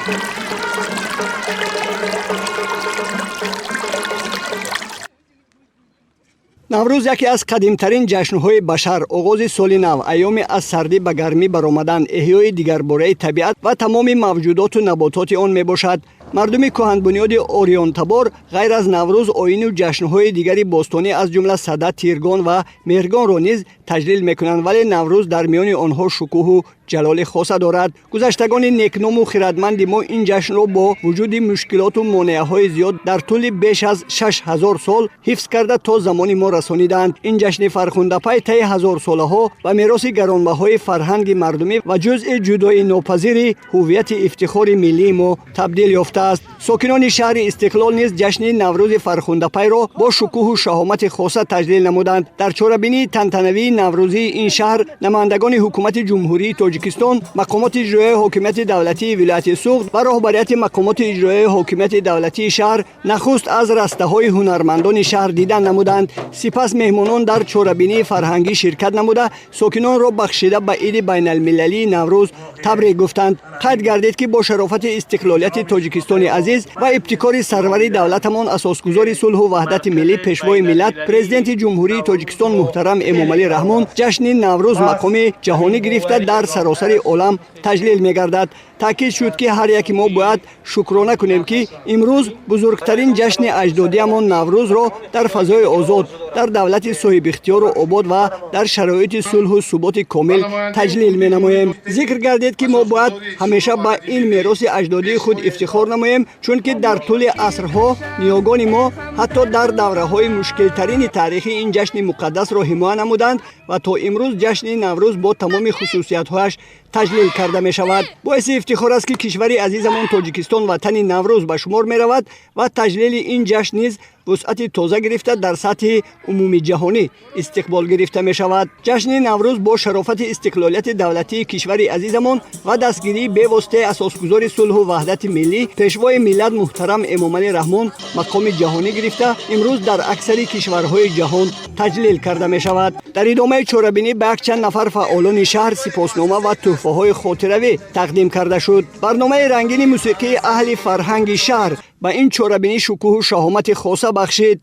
Наврӯз яке аз қадимтарин ҷашнҳои башар, оғози соли нав, айёми аз сардӣ ба гармӣ баромадан, эҳёи дигарбораи табиат ва тамоми мавҷудоту набототи он мебошад. Мардуми кӯҳанбунёди ориёнтабор ғайр аз Наврӯз оину ҷашнҳои дигари бостонӣ, аз ҷумла Сада, Тиргон ва Меҳргонро низ таҷлил мекунанд, вале Наврӯз дар миёни онҳо шукӯҳу ҷалоли хоса дорад. Гузаштагони некному хирадманди мо ин ҷашнро бо вуҷуди мушкилоту монеаҳои зиёд дар тӯли беш аз 6000 сол ҳифз карда, то замони мо расониданд. Ин ҷашни фархундапай таи ҳазорсолаҳо ба мероси гаронбаҳои фарҳанги мардумӣ ва ҷузъи ҷудоинопазири ҳуввияти ифтихори миллии мо табдил ёфтааст. Сокинони шаҳри Истиқлол низ ҷашни Наврӯзи фархундапайро бо шукӯҳу шаҳомати хоса таҷлил намуданд. Дар чорабинии тантанавии наврӯзии ин шаҳр намояндагони ҳукумати Ҷумҳурии Тоҷикистон, мақомоти иҷроияи ҳокимияти давлатии вилояти Суғд ва роҳбарияти мақомоти иҷроияи ҳокимияти давлатии шаҳр нахуст аз растаҳои ҳунармандони шаҳр дидан намуданд. Сипас меҳмонон дар чорабинии фарҳангӣ ширкат намуда, сокинонро бахшида ба иди байналмилалии Наврӯз табрик гуфтанд. Қайд гардид, ки бо шарофати истиқлолияти Тоҷикистони азиз ва ибтикори сарвари давлатамон, асосгузори сулҳу ваҳдати миллӣ, Пешвои миллат, Президенти Ҷумҳурии Тоҷикистон муҳтарам Эмомалӣ Раҳмон ҷашни Наврӯз мақоми ҷаҳонӣ гирифта, дар саросари олам таҷлил мегардад. Таъкид шуд, ки ҳар яки мо бояд шукрона кунем, ки имрӯз бузургтарин ҷашни аҷдодиамон Наврӯзро дар фазои озод, дар давлати соҳибихтиёру обод ва дар шароити сулҳу суботи комил таҷлил менамоем. Зикр гардид, ки мо бояд ҳамеша ба ин мероси аҷдодии худ ифтихор намоем, чунки дар тӯли асрҳо ниёгони мо ҳатто дар давраҳои мушкилтарини таърихӣ ин ҷашни муқаддасро ҳимоя намуданд ва то имрӯз ҷашни Наврӯз бо тамоми хусусиятҳояш таҷлил карда мешавад. Боиси ифтихор аст, ки кишвари азизамон Тоҷикистон ватани Наврӯз ба шумор меравад ва таҷлили ин ҷашн низ вусъати тоза гирифта, дар сатҳи умумиҷаҳонӣ истиқбол гирифта мешавад. Ҷашни Наврӯз бо шарофати истиқлолияти давлатии кишвари азизамон ва дастгирии бевоситаи асосгузори сулҳу ваҳдати миллӣ, Пешвои миллат муҳтарам Эмомалӣ Раҳмон мақоми ҷаҳонӣ гирифта, имрӯз дар аксари кишварҳои ҷаҳон таҷлил карда мешавад. Дар идомаи чорабинӣ ба якчанд нафар фаъолони шаҳр сипоснома ва тӯҳфаҳои хотиравӣ тақдим карда шуд. Барномаи рангини мусиқии аҳли фарҳанги шаҳр ба ин чорабинӣ шукӯҳу шаҳомати хоса бахшид.